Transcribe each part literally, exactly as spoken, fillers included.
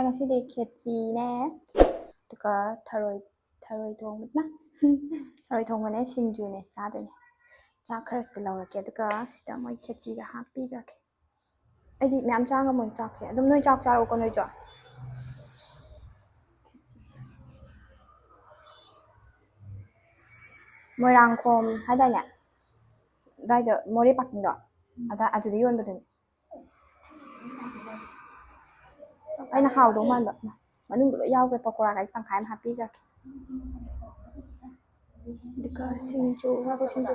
ꯉꯁꯤꯗꯤ ꯈꯦꯆꯤꯅꯦ, ꯑꯗꯨꯒ ꯊꯔꯣꯏ, ꯊꯔꯣꯏ ꯊꯣꯡꯕ, ꯊꯔꯣꯏ ꯊꯣꯡꯕꯅꯦ, ꯁꯤꯡꯖꯨꯅꯦ ꯆꯥꯗꯣꯏꯅꯦ꯫ ꯆꯥꯛ ꯈꯔꯁꯤꯗ ꯂꯧꯔꯛꯀꯦ, ꯑꯗꯨꯒ ꯁꯤꯗ ꯃꯣꯏ ꯈꯦꯆꯤꯒ ꯍꯥꯞꯄꯤꯈ꯭ꯔꯒꯦ꯫ ꯑꯩꯗꯤ ꯃꯌꯥꯝ ꯆꯥ ꯉꯝꯃꯣꯏ ꯆꯥꯛꯁꯦ꯫ ꯑꯗꯨꯝ ꯅꯣꯏ ꯆꯥꯛ ꯆꯥꯔꯣꯀꯣ, ꯅꯣꯏꯁꯨ꯫ ꯃꯣꯏꯔꯥꯡꯈꯣꯝ ꯍꯥꯏꯗꯥꯏꯅꯦ? ꯑꯗꯥꯏꯗ ꯃꯣꯔꯦ ꯄꯥꯔꯀꯤꯡꯗꯣ, ꯑꯗꯥ, ꯑꯗꯨꯗ ꯌꯣꯟꯕꯗꯨꯅꯦ꯫ ꯑꯩꯅ ꯍꯥꯎꯗꯧ ꯃꯥꯟꯕ꯫ ꯃꯅꯨꯡꯗ ꯂꯣꯏ ꯌꯥꯎꯈ꯭ꯔꯦ, ꯄꯀꯣꯔꯥꯒ ꯇꯪꯈꯥꯏ ꯑꯃ ꯍꯥꯞꯄꯤꯈ꯭ꯔꯒꯦ꯫ ꯑꯗꯨꯒ ꯁꯤꯡꯖꯨ, ꯉꯥ ꯁꯤꯡꯖꯨ꯫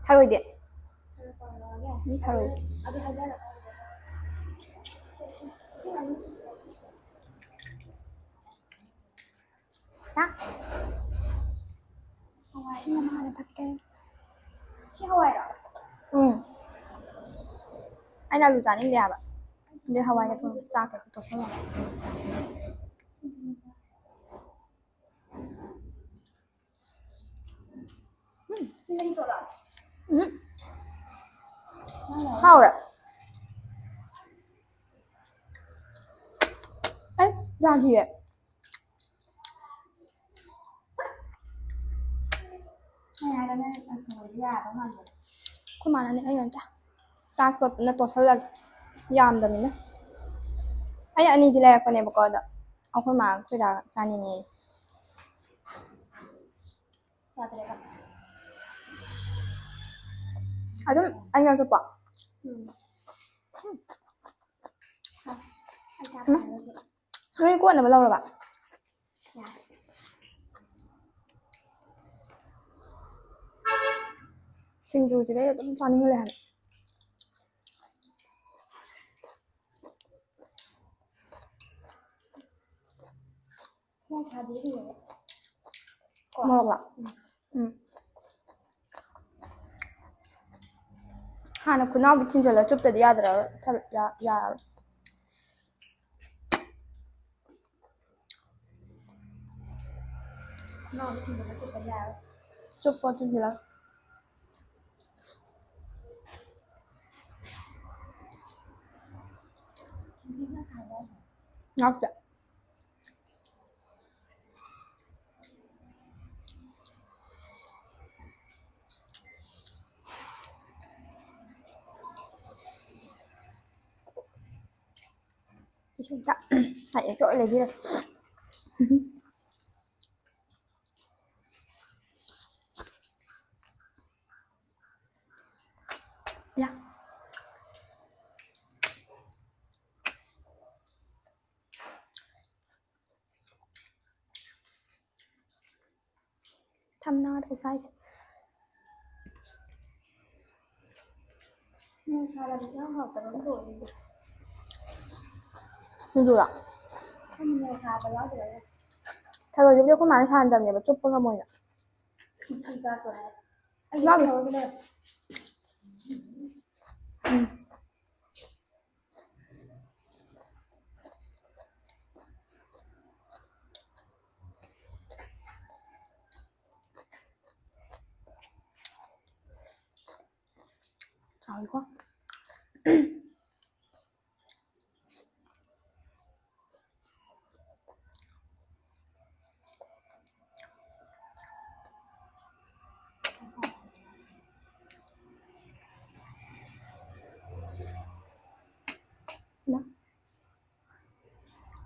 ꯊꯔꯣꯏꯗꯤ? ꯎꯝ, ꯊꯔꯣꯏꯁꯤ꯫ ꯍꯥ? ꯏꯁꯤꯡ ꯑꯃ ꯍꯥꯟꯅ ꯊꯛꯀꯦ꯫ ꯁꯤ ꯍꯋꯥꯏꯔꯣ? ꯎꯝ꯫ ꯑꯩꯅ ꯑꯂꯨ ꯆꯥꯅꯤꯡꯗꯦ ꯍꯥꯏꯕ꯫ ꯑꯗꯨꯏ ꯍꯋꯥꯏꯒ ꯊꯣꯡ ꯆꯥꯛꯀ ꯇꯣꯠꯁꯜꯂꯒ꯫ ꯎꯝ꯫ ꯎꯝ꯫ ꯍꯥꯎꯋꯦ꯫ ꯑꯩ ꯌꯥꯗꯤꯌꯦ꯫ ꯑꯩꯈꯣꯏ ꯃꯥꯅꯅꯦ ꯑꯩ ꯑꯣꯏꯅ ꯆꯥ-, ꯆꯥꯛꯇꯣ ꯄꯨꯟꯅ ꯇꯣꯠꯁꯜꯂꯒꯦ, ꯌꯥꯝꯗꯕꯅꯤꯅ꯫ ꯑꯩꯅ ꯑꯅꯤꯗꯤ ꯂꯩꯔꯛꯄꯅꯦꯕꯀꯣ, ꯑꯗꯣ ꯑꯩꯈꯣꯏ ꯃꯥ ꯑꯩꯈꯣꯏ ꯗꯥ ꯆꯥꯅꯤꯡꯉꯦ꯫ ꯑꯗꯨꯝ ꯑꯩꯅ ꯆꯨꯞꯄ꯫ ꯎꯝ꯫ ꯅꯣꯏ ꯀꯣꯠꯅꯕ ꯂꯧꯔꯕ? ꯁꯤꯡꯖꯨꯁꯤꯗꯤ ꯑꯩ ꯑꯗꯨꯝ ꯆꯥꯅꯤꯡ ꯂꯩ ꯍꯥꯏꯕ꯫ ꯃꯣꯔꯣꯛꯂꯣ? ꯎꯝ꯫ ꯍꯥꯟꯅ ꯈꯨꯠꯅꯥꯎꯗ ꯊꯤꯟꯖꯜꯂ ꯆꯨꯞꯇꯗꯤ ꯌꯥꯗ꯭ꯔꯕ? ꯊ-, ꯌꯥ-, ꯌꯥꯔꯕ? ꯈꯨꯠꯅꯥꯎꯗ ꯊꯤꯟꯖꯜꯂ ꯆꯨꯞꯇꯗꯤ ꯌꯥꯔꯣꯏ꯫ ꯆꯨꯞꯄꯣ, ꯊꯤꯟꯖꯜꯂ꯫ ꯌꯥꯎꯗꯦ꯫ ꯇꯤꯁꯨ ꯑꯝꯇ ꯍꯌꯦꯡ ꯁꯣꯏ ꯂꯩꯕꯤꯔꯒꯦ꯫ ꯌꯥ꯫ ꯊꯝꯅꯥꯗ ꯆꯥꯏꯁꯦ꯫ ꯁꯤꯡꯖꯨꯔꯣ? ꯊꯔꯣꯏꯁꯤꯕꯨꯗꯤ ꯑꯩꯈꯣꯏ ꯃꯥꯅ ꯁꯥꯍꯟꯗꯕꯅꯦꯕ, ꯆꯨꯞꯄ ꯉꯝꯃꯣꯏꯅ꯫ ꯌꯥꯎꯗꯦ꯫ ꯎꯝ꯫ ꯆꯥꯎꯏꯀꯣ꯫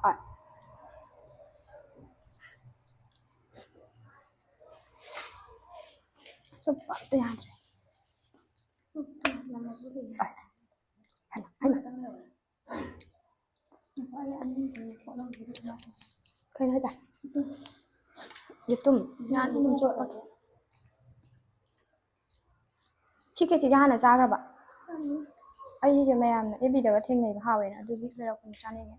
ꯍꯣꯏ꯫ ꯆꯨꯞꯄ ꯑꯝꯇ ꯌꯥꯗ꯭ꯔꯦ꯫ ꯍꯩꯃꯥ, ꯍꯩꯃꯥ꯫ ꯀꯩꯅꯣ ꯍꯥꯏꯇꯥꯔꯦ? ꯌꯦꯇꯨꯝ꯫ ꯌꯥꯅꯤ, ꯑꯗꯨꯝ ꯆꯨꯞꯄꯒꯦ꯫ ꯁꯤ ꯈꯦꯆꯤꯁꯦ ꯍꯥꯟꯅ ꯆꯥꯈ꯭ꯔꯕ? ꯑꯩꯁꯦ ꯃꯌꯥꯝꯅ ꯑꯦꯐ ꯕꯤꯗꯒ ꯊꯦꯡꯅꯩꯕ ꯍꯥꯎꯋꯦꯅ, ꯑꯗꯨꯒꯤ ꯂꯩꯔꯛꯄꯅꯤ, ꯆꯥꯅꯤꯡꯉꯦ꯫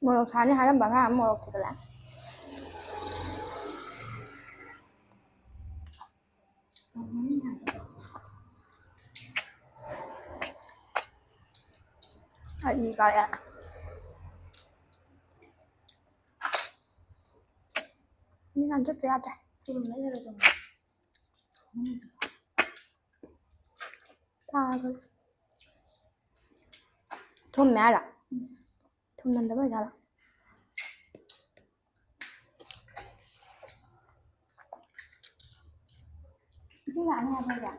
ꯃꯣꯔꯣꯛ ꯁꯥꯅꯤ ꯍꯥꯏꯔꯝꯕ ꯑꯉꯥꯡ ꯑꯃ ꯃꯣꯔꯣꯛ ꯊꯤꯜꯂꯛꯑꯦ꯫ ꯑꯩ ꯀꯥꯔꯛꯑꯦ꯫ ꯃꯤ ꯉꯥꯟ ꯆꯠꯄ ꯌꯥꯗ꯭ꯔꯦ꯫ ꯊꯨꯝ ꯂꯩꯔꯒ ꯆꯪꯉꯣ꯫ ꯇꯥꯈ꯭ꯔꯦ꯫ ꯊꯨꯝꯃꯦ ꯍꯥꯏꯔꯣ? ꯊꯨꯝ ꯅꯝꯗꯕ ꯑꯣꯏꯖꯥꯠꯂꯣ? ꯏꯁꯤꯡ ꯂꯥꯛꯑꯅꯤ ꯍꯥꯏꯕ꯭ꯔꯣ?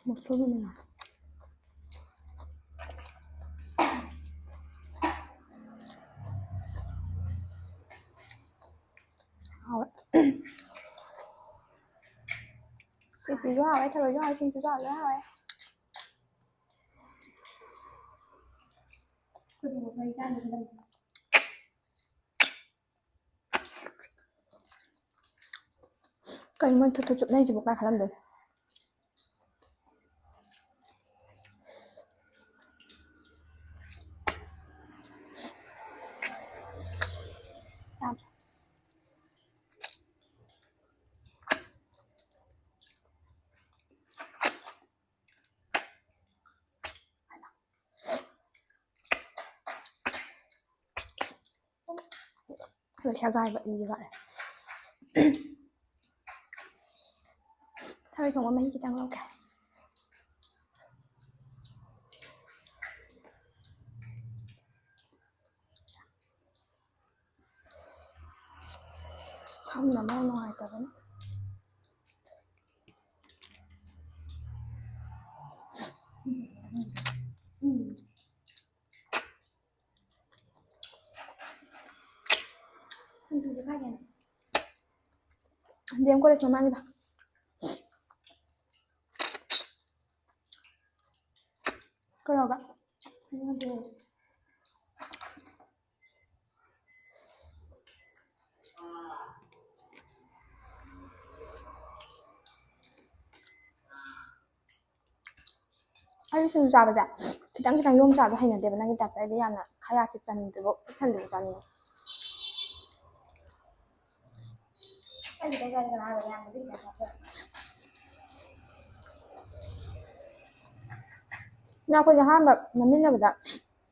ꯃꯨꯁꯨꯕꯤꯅ꯫ ꯍꯥꯎꯋꯦ꯫ ꯈꯦꯆꯤꯁꯨ ꯍꯥꯎꯋꯦ, ꯊꯔꯣꯏꯁꯨ ꯍꯥꯎꯋꯦ, ꯁꯤꯡꯖꯨꯁꯨ ꯍꯥꯎꯋꯦ, ꯂꯣꯏ ꯍꯥꯎꯋꯦ꯫ ꯀꯩꯅꯣ ꯃꯣꯏ ꯊꯨꯠ ꯊꯨꯠ ꯆꯨꯞꯅꯩꯁꯤꯕꯨ ꯀꯥꯏ ꯈꯜꯂꯝꯗꯣꯏꯅꯣ? ꯂꯣꯏ ꯁꯒꯥꯏꯕ ꯏ ꯋꯥꯠꯂꯦ꯫ ꯊꯔꯣꯏ ꯊꯣꯡꯕ ꯃꯍꯤ ꯈꯤꯇꯪ ꯂꯧꯒꯦ꯫ ꯁꯝꯅ ꯃꯔꯣꯟ ꯅꯨꯡꯉꯥꯏꯇꯕꯅꯤ꯫ ꯁꯤꯡꯖꯨꯁꯦ ꯀꯥꯏꯗꯅꯣ? ꯗꯤ ꯑꯦꯝ ꯀꯣꯂꯦꯖ ꯃꯃꯥꯡꯒꯤꯗ꯫ ꯀꯩꯗꯧꯕ? ꯑꯩ ꯁꯤꯡꯖꯨ ꯆꯥꯕꯁꯦ ꯈꯤꯇꯪ ꯈꯤꯇꯪ ꯌꯣꯝ ꯆꯥꯕꯗꯣ ꯍꯩꯅꯗꯦꯕ, ꯅꯪꯒꯤ ꯇꯥꯏꯞꯇ꯫ ꯑꯩꯗꯤ ꯌꯥꯝꯅ ꯑꯌꯥꯛꯁꯦ ꯆꯟꯗ꯭ꯔꯤꯕꯣ, ꯄꯤꯛ ꯊꯟꯗ꯭ꯔꯤꯕꯣ ꯆꯥꯅꯤꯡꯉꯦ꯫ ꯅꯪ ꯑꯩꯈꯣꯏꯅ ꯑꯍꯥꯟꯕ ꯅꯝꯃꯤꯟꯅꯕꯗ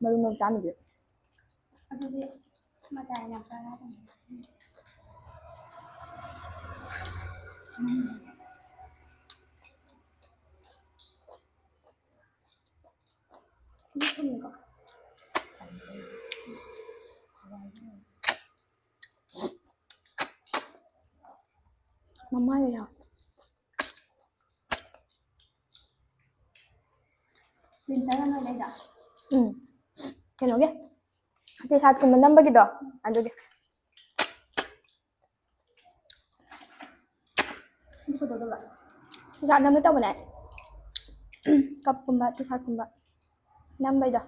ꯃꯔꯨ ꯃꯔꯨ ꯆꯥꯃꯤꯗꯨꯗꯤ꯫ ꯑꯗꯨꯗꯤ ꯃꯇꯥꯏ ꯌꯥꯝ ꯆꯥꯟꯅꯗꯕꯅꯤ꯫ ꯎꯝ꯫ ꯁꯤꯗꯤ ꯊꯨꯝꯃꯤꯀꯣ꯫ ꯃꯃꯥꯏꯒ ꯌꯥꯎ꯫ Printer ꯑꯃ ꯂꯩꯗ꯫ ꯎꯝ꯫ ꯀꯩꯅꯣꯒꯤ ꯇꯤ ꯁꯥꯔꯠꯀꯨꯝꯕ ꯅꯝꯕꯒꯤꯗꯣ ꯑꯗꯨꯒꯤ꯫ ꯇꯤ ꯁꯥꯔꯠ ꯅꯝꯒꯦ ꯇꯧꯕꯅꯦ꯫ ꯀꯞꯀꯨꯝꯕ ꯇꯤ ꯁꯥꯔꯠꯀꯨꯝꯕ ꯅꯝꯕꯩꯗꯣ꯫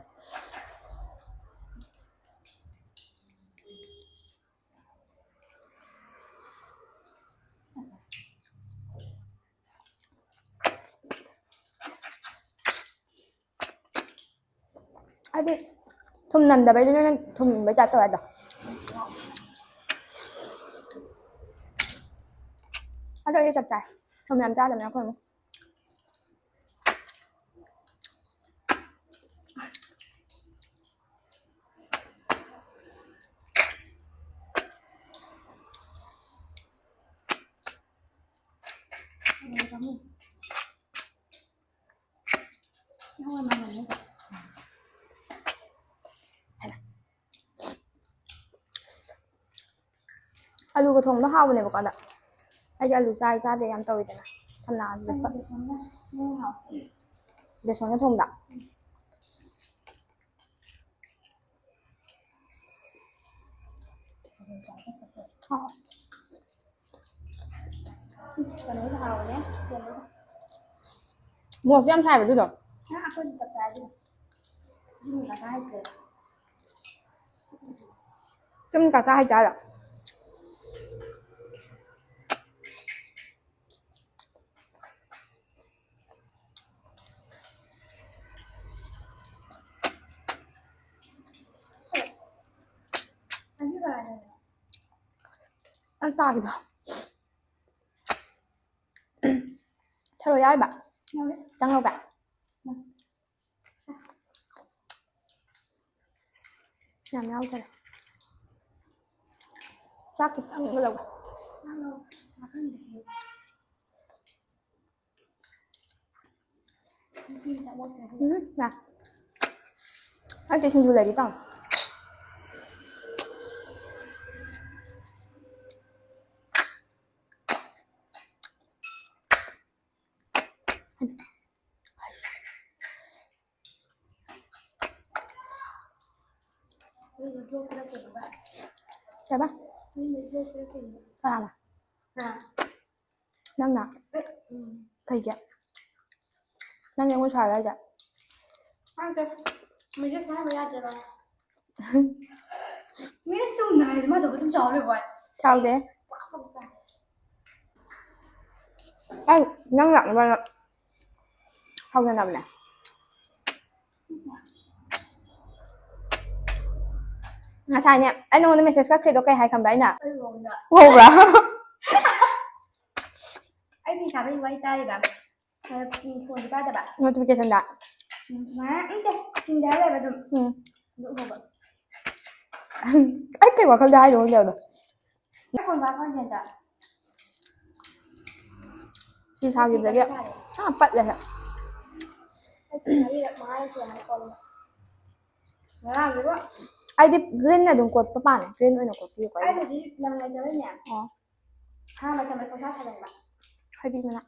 ꯍꯥꯏꯗꯤ ꯊꯨꯝ ꯅꯝꯗꯕꯩꯗꯨꯅ ꯅꯪ ꯊꯨꯝꯕꯩ ꯇꯥꯏꯞ ꯇꯧꯋꯦ ꯑꯗꯣ꯫ ꯑꯗꯣ ꯑꯩ ꯆꯞ ꯆꯥꯏ꯫ ꯊꯨꯝ ꯌꯥꯝ ꯆꯥꯗꯕꯅꯤꯅ ꯑꯩꯈꯣꯏ ꯑꯃꯨꯛ꯫ ꯑꯂꯨꯒ ꯊꯣꯡꯕꯗꯣ ꯍꯥꯎꯕꯅꯦꯕꯀꯣ꯫ ꯑꯗ ꯑꯩꯗꯤ ꯑꯂꯨ ꯆꯥꯏ ꯆꯥꯗꯦ ꯌꯥꯝ ꯇꯧꯋꯤꯗꯅ꯫ ꯁꯝꯅ ꯍꯥꯏꯔꯕꯗ ꯕꯦꯁꯣꯟꯅ ꯊꯣꯡꯕ꯫ ꯃꯣꯔꯣꯛꯁꯨ ꯌꯥꯝ ꯁꯥꯏꯕ ꯑꯗꯨꯗꯣ꯫ ꯁꯨꯝ ꯀꯥꯀꯥ ꯍꯥꯏꯇꯥꯔꯦ꯫ ꯑꯝ ꯇꯥꯈꯤꯕ꯫ ꯊꯔꯣꯏ ꯌꯥꯎꯔꯤꯕ? ꯌꯥꯎꯔꯤ꯫ ꯆꯪꯉꯧꯒ? ꯎꯝ꯫ ꯌꯥꯝ ꯌꯥꯎꯗꯔꯦ꯫ ꯆꯥꯛ ꯈꯤꯇꯪꯒ ꯂꯧꯒꯦ꯫ ꯎꯝ, ꯌꯥ꯫ ꯑꯩ ꯁꯤꯡꯖꯨ ꯂꯩꯔꯤ ꯇꯧꯅꯤ꯫ ꯀꯩꯕ? ꯀꯅꯥꯅ? ꯅꯪꯅ? ꯀꯩꯒꯤ? ꯅꯪ ꯑꯩꯉꯣꯟꯗ ꯁꯥꯎꯔꯤꯔꯣ ꯍꯥꯏꯁꯦ? ꯈꯪꯗꯦ꯫ ꯃꯦꯁꯦꯖ ꯊꯥꯕ ꯌꯥꯗꯦꯕ꯫ ꯃꯤꯅ ꯆꯨꯝꯅ ꯍꯥꯏꯔꯗꯤ ꯃꯥ ꯇꯧꯕ ꯑꯗꯨꯝ ꯁꯥꯎ ꯂꯩꯕ ꯋꯥꯅꯤ꯫ ꯁꯥꯎꯗꯦ꯫ ꯑꯩ ꯅꯪ ꯂꯥꯛꯅꯕ ꯁꯥꯎꯅꯅꯕꯅꯦ꯫ ꯉꯁꯥꯏꯅꯦ, ꯑꯩ ꯅꯉꯣꯟꯗ ꯃꯦꯁꯦꯖ ꯀꯛꯈ꯭ꯔꯤꯗꯣ ꯀꯩ ꯍꯥꯏ ꯈꯪꯕ꯭ꯔꯥ ꯑꯩꯅ? ꯑꯩ ꯎꯍꯧꯗ꯫ ꯎꯍꯧꯕ꯭ꯔꯥ? ꯑꯩ ꯐꯤ ꯁꯥꯕꯒꯤ ꯋꯥꯔꯤ ꯇꯥꯔꯤꯕ꯫ ꯑꯗ ꯐꯣꯟꯁꯨ ꯄꯥꯏꯗꯕ꯫ ꯅꯣꯇꯤꯐꯤꯀꯦꯁꯟꯗ? ꯎꯝ, ꯁꯨꯃꯥꯏꯅ, ꯅꯠꯇꯦ, ꯆꯤꯡꯊꯔ ꯂꯩꯕ ꯑꯗꯨꯝ꯫ ꯎꯝ꯫ ꯑꯗꯨ ꯎꯍꯧꯕ꯫ ꯑꯩ ꯀꯩ ꯋꯥꯈꯜꯗ ꯍꯥꯏꯅꯣ ꯈꯪꯗꯦ ꯑꯗꯣ꯫ ꯑꯩ ꯐꯣꯟ ꯄꯥꯏꯕ ꯈꯪꯗꯦ ꯑꯝꯇ꯫ ꯐꯤ ꯁꯥꯈꯤꯕꯗꯒꯤ ꯁꯥꯔꯦ꯫ ꯑꯥ, ꯄꯠꯂꯦ ꯁꯦ꯫ ꯑꯩ ꯐꯤ ꯃꯔꯤꯔꯛ ꯃꯉꯥꯔꯛ ꯁꯨꯔꯝꯃꯅꯤ ꯀꯣꯟꯕ꯫ ꯉꯔꯥꯡꯗꯨꯒ꯫ ꯑꯩꯗꯤ ꯒ꯭ꯔꯤꯟ ꯑꯗꯨꯝ ꯀꯣꯠꯄ ꯄꯥꯝꯃꯦ꯫ ꯒ꯭ꯔꯤꯟ ꯑꯣꯏꯅ ꯀꯣꯠꯄꯤꯌꯨꯀꯣ ꯑꯩꯒꯤ꯫ ꯑꯩꯕꯨꯗꯤ ꯂꯪ ꯂꯩꯇꯕꯩꯅꯦ꯫ ꯑꯣ꯫ ꯑꯍꯥꯟꯕ ꯃꯇꯝꯗ ꯄꯪꯁꯥ ꯁꯥꯖꯟꯕ꯫ ꯍꯥꯏꯕꯤꯗꯅ꯫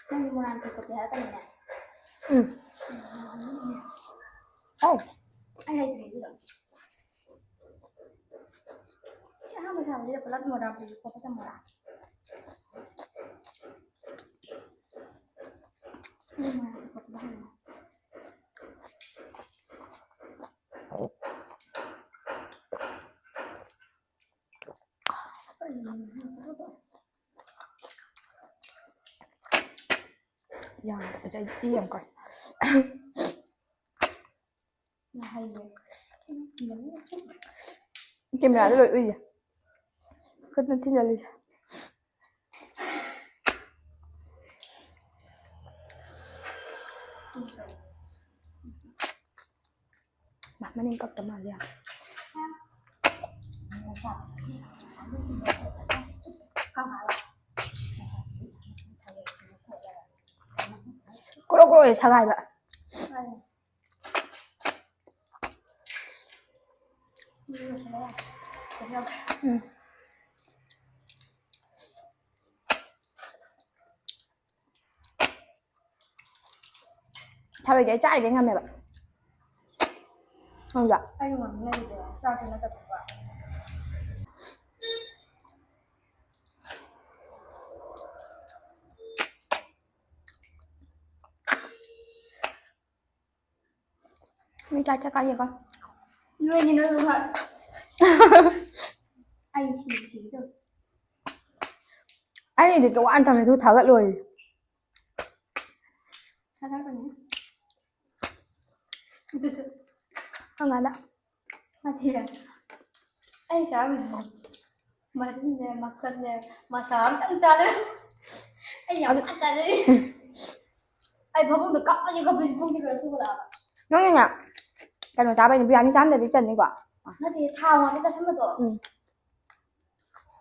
ꯅꯪꯗꯤ ꯃꯣꯏꯔꯥꯡ ꯐꯤ ꯀꯣꯠꯄꯤ ꯍꯥꯏꯔꯛꯀꯅꯤꯅꯦ꯫ ꯎꯝ꯫ ꯑꯧ꯫ ꯑꯩ ꯍꯩꯇ꯭ꯔꯤ ꯑꯗꯨꯗꯣ꯫ ꯁꯤ ꯑꯍꯥꯟꯕ ꯁꯥꯕꯁꯤꯗ ꯄꯨꯂꯞ ꯃꯣꯏꯔꯥꯡ ꯐꯤꯁꯦ ꯀꯣꯠꯄ ꯇꯝꯃꯣꯔꯥ? ꯑꯩ ꯃꯣꯏꯔꯥꯡ ꯐꯤ ꯀꯣꯠꯄꯗꯣ ꯍꯩꯅꯤꯡꯉꯦ꯫ ꯌꯥꯝ ꯐꯖꯩ, ꯏ ꯌꯥꯝ ꯀꯥꯏ꯫ ꯀꯦꯃꯦꯔꯥꯗ ꯂꯣꯏ ꯎꯏꯌꯦ꯫ ꯈꯨꯠꯅ ꯊꯤꯟꯖꯜꯂꯤꯁꯦ꯫ ꯃꯥ ꯃꯅꯤꯡ ꯀꯛꯇ ꯃꯥꯜꯂꯦ ꯌꯥꯝ꯫ ꯀ꯭ꯔꯣ ꯀ꯭ꯔꯣ ꯁꯒꯥꯏꯕ꯫ ꯎꯝ꯫ ꯊꯔꯣꯏꯗꯤ ꯑꯩ ꯆꯥꯔꯤꯈꯩ ꯉꯝꯃꯦꯕ꯫ ꯈꯪꯕ꯭ꯔꯥ? ꯑꯩ ꯉꯝꯅꯤꯡꯉꯥꯏꯗꯤ ꯆꯥꯁꯨ ꯅꯠꯇꯕꯀꯣ꯫ ꯃꯤ ꯆꯥꯛ ꯆꯥ ꯀꯥꯏꯌꯦꯀꯣ꯫ ꯅꯣꯏꯗꯤ ꯅꯣꯏ ꯍꯣꯏ꯫ ꯑꯩ ꯁꯤ ꯁꯤꯒꯦ ꯇꯧꯋꯦ꯫ ꯑꯩꯗꯤ ꯀꯋꯥꯟ ꯊꯝꯃꯦ ꯑꯗꯨ ꯊꯥꯒꯠꯂꯣꯏ꯫ ꯊꯥꯒꯠꯄꯅꯦ꯫ ꯑꯗꯨꯁꯨ ꯀꯪꯉꯥꯗ꯫ ꯅꯠꯇꯦ꯫ ꯑꯩ ꯆꯥꯕꯗꯣ ꯃꯔꯤꯟꯅꯦ, ꯃꯈꯟꯅꯦ, ꯃꯁꯥ ꯑꯝꯇꯪ ꯆꯥꯔꯦ꯫ ꯑꯩ ꯌꯥꯝ ꯑꯗꯨ ꯆꯥꯖꯩ꯫ ꯑꯩ ꯐꯃꯨꯡꯗ ꯀꯞꯄꯁꯤ ꯀꯞꯄꯁꯤ ꯄꯨꯡ ꯀꯩꯅꯣ ꯆꯨꯈꯠꯂꯛꯑꯕ꯫ ꯅꯪꯒꯤꯅꯦ ꯀꯩꯅꯣ ꯆꯥꯕꯩꯅꯦ, ꯕꯤꯔꯌꯥꯅꯤ ꯆꯥꯝꯗꯗꯤ ꯆꯟꯅꯤꯀꯣ꯫ ꯅꯠꯇꯦ, ꯊꯥꯎ ꯉꯥꯛꯇ ꯆꯥꯁꯤꯟꯕꯗꯣ꯫ ꯎꯝ꯫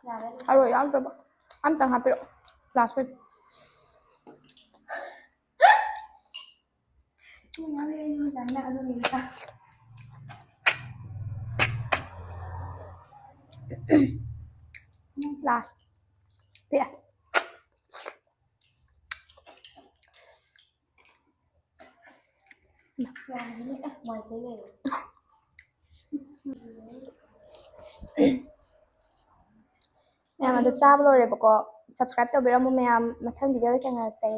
ꯌꯥꯔꯦ꯫ ꯊꯔꯣꯏ ꯌꯥꯎꯗ꯭ꯔꯕ ꯑꯝꯇꯪ ꯍꯥꯞꯄꯤꯔꯛꯑꯣ꯫ ꯂꯥꯁ ꯑꯣꯏꯅ꯫ ꯂꯥꯁ꯫ ꯄꯤꯛꯑꯦ꯫ ꯃꯌꯥꯝ ꯑꯗꯨ ꯆꯥꯕ ꯂꯣꯏꯔꯦꯕꯀꯣ꯫ Subscribe ꯇꯧꯕꯤꯔꯝꯃꯨ ꯃꯌꯥꯝ꯫ ꯃꯊꯪ video ꯗ ꯊꯦꯡꯅꯔꯁꯦ꯫